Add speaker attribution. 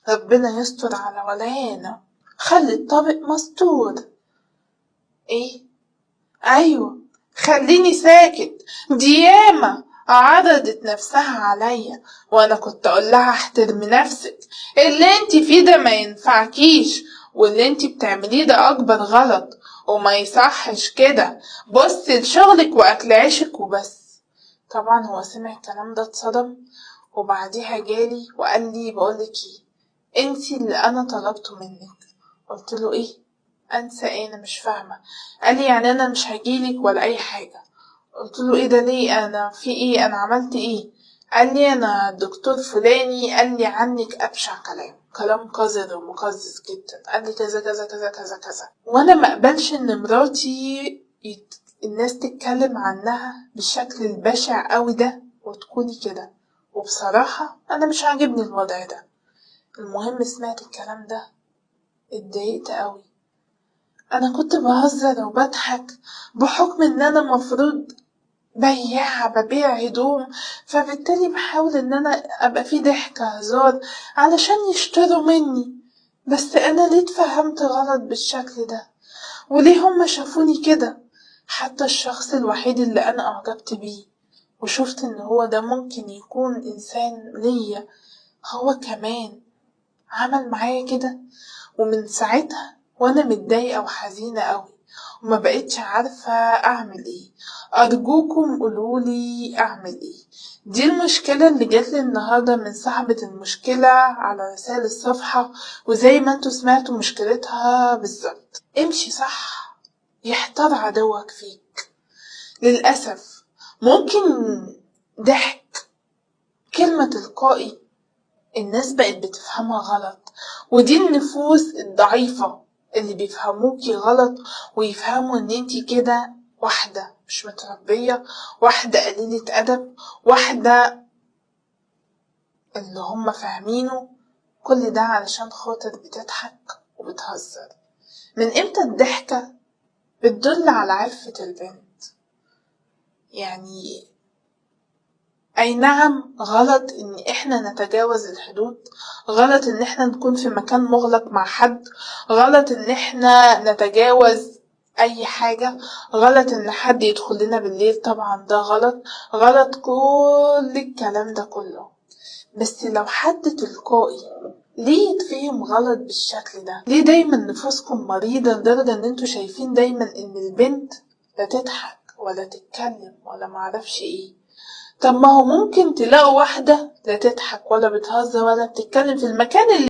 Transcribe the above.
Speaker 1: ربنا يستر على ولانا، خلي الطابق مستور. ايه؟ ايوه خليني ساكت، دي ياما عرضت نفسها عليا وانا كنت اقول لها احترمي نفسك، اللي انت فيه ده ما ينفعكيش، واللي انت بتعمليه ده اكبر غلط وما يصحش كده، بصي لشغلك واكل عيشك وبس. طبعا هو سمع الكلام ده اتصدم، وبعديها جالي وقال لي بقولك ايه، انسي اللي انا طلبته منك. قلت له ايه؟ انسى ايه؟ انا مش فاهمه. قال لي يعني انا مش هجيلك ولا اي حاجه. قلت له ايه ده ليه؟ انا في ايه؟ انا عملت ايه؟ قال لي انا الدكتور فلاني قال لي عنك ابشع كلام، كلام قذر ومقزز جدا، قال لي كذا كذا كذا كذا كذا، وانا ما اقبلش ان مراتي الناس تتكلم عنها بالشكل البشع قوي ده وتكوني كده، وبصراحة انا مش عاجبني الوضع ده. المهم سمعت الكلام ده اتضايقت قوي، انا كنت بهزر وبضحك بحكم ان انا مفروض بياعة ببيع هدوم، فبالتالي بحاول ان انا ابقى في ضحكة هزار علشان يشتروا مني، بس انا ليه اتفهمت غلط بالشكل ده؟ وليه هما شافوني كده؟ حتى الشخص الوحيد اللي انا اعجبت بيه وشفت ان هو ده ممكن يكون انسان ليا، هو كمان عمل معايا كده. ومن ساعتها وانا متضايقة وحزينة قوي وما بقتش عارفة اعمل ايه. ارجوكم قولولي اعمل ايه. دي المشكلة اللي جاتلي النهاردة من صاحبة المشكلة على رسائل الصفحة، وزي ما انتوا سمعتوا مشكلتها بالظبط. امشي صح يحتار عدوك فيك. للأسف ممكن ضحك كلمة تلقائي الناس بقت بتفهمها غلط، ودي النفوس الضعيفة اللي بيفهموكي غلط ويفهموا ان انتي كده واحدة مش متربية، واحدة قليلة أدب، واحدة اللي هم فاهمينه كل ده علشان خاطر بتضحك وبتهزر. من امتى الضحكة بتدل على عفة البنت؟ يعني اي نعم غلط ان احنا نتجاوز الحدود، غلط ان احنا نكون في مكان مغلق مع حد، غلط ان احنا نتجاوز اي حاجة، غلط ان حد يدخل لنا بالليل، طبعا ده غلط، غلط كل الكلام ده كله. بس لو حد تلقائي ليه يتفهم غلط بالشكل ده؟ ليه دايما نفوسكم مريضة لدرجة ان انتوا شايفين دايما ان البنت لا تضحك ولا تتكلم ولا معرفش ايه؟ طب ما هو ممكن تلاقوا واحدة لا تضحك ولا بتهزر ولا بتتكلم في المكان اللي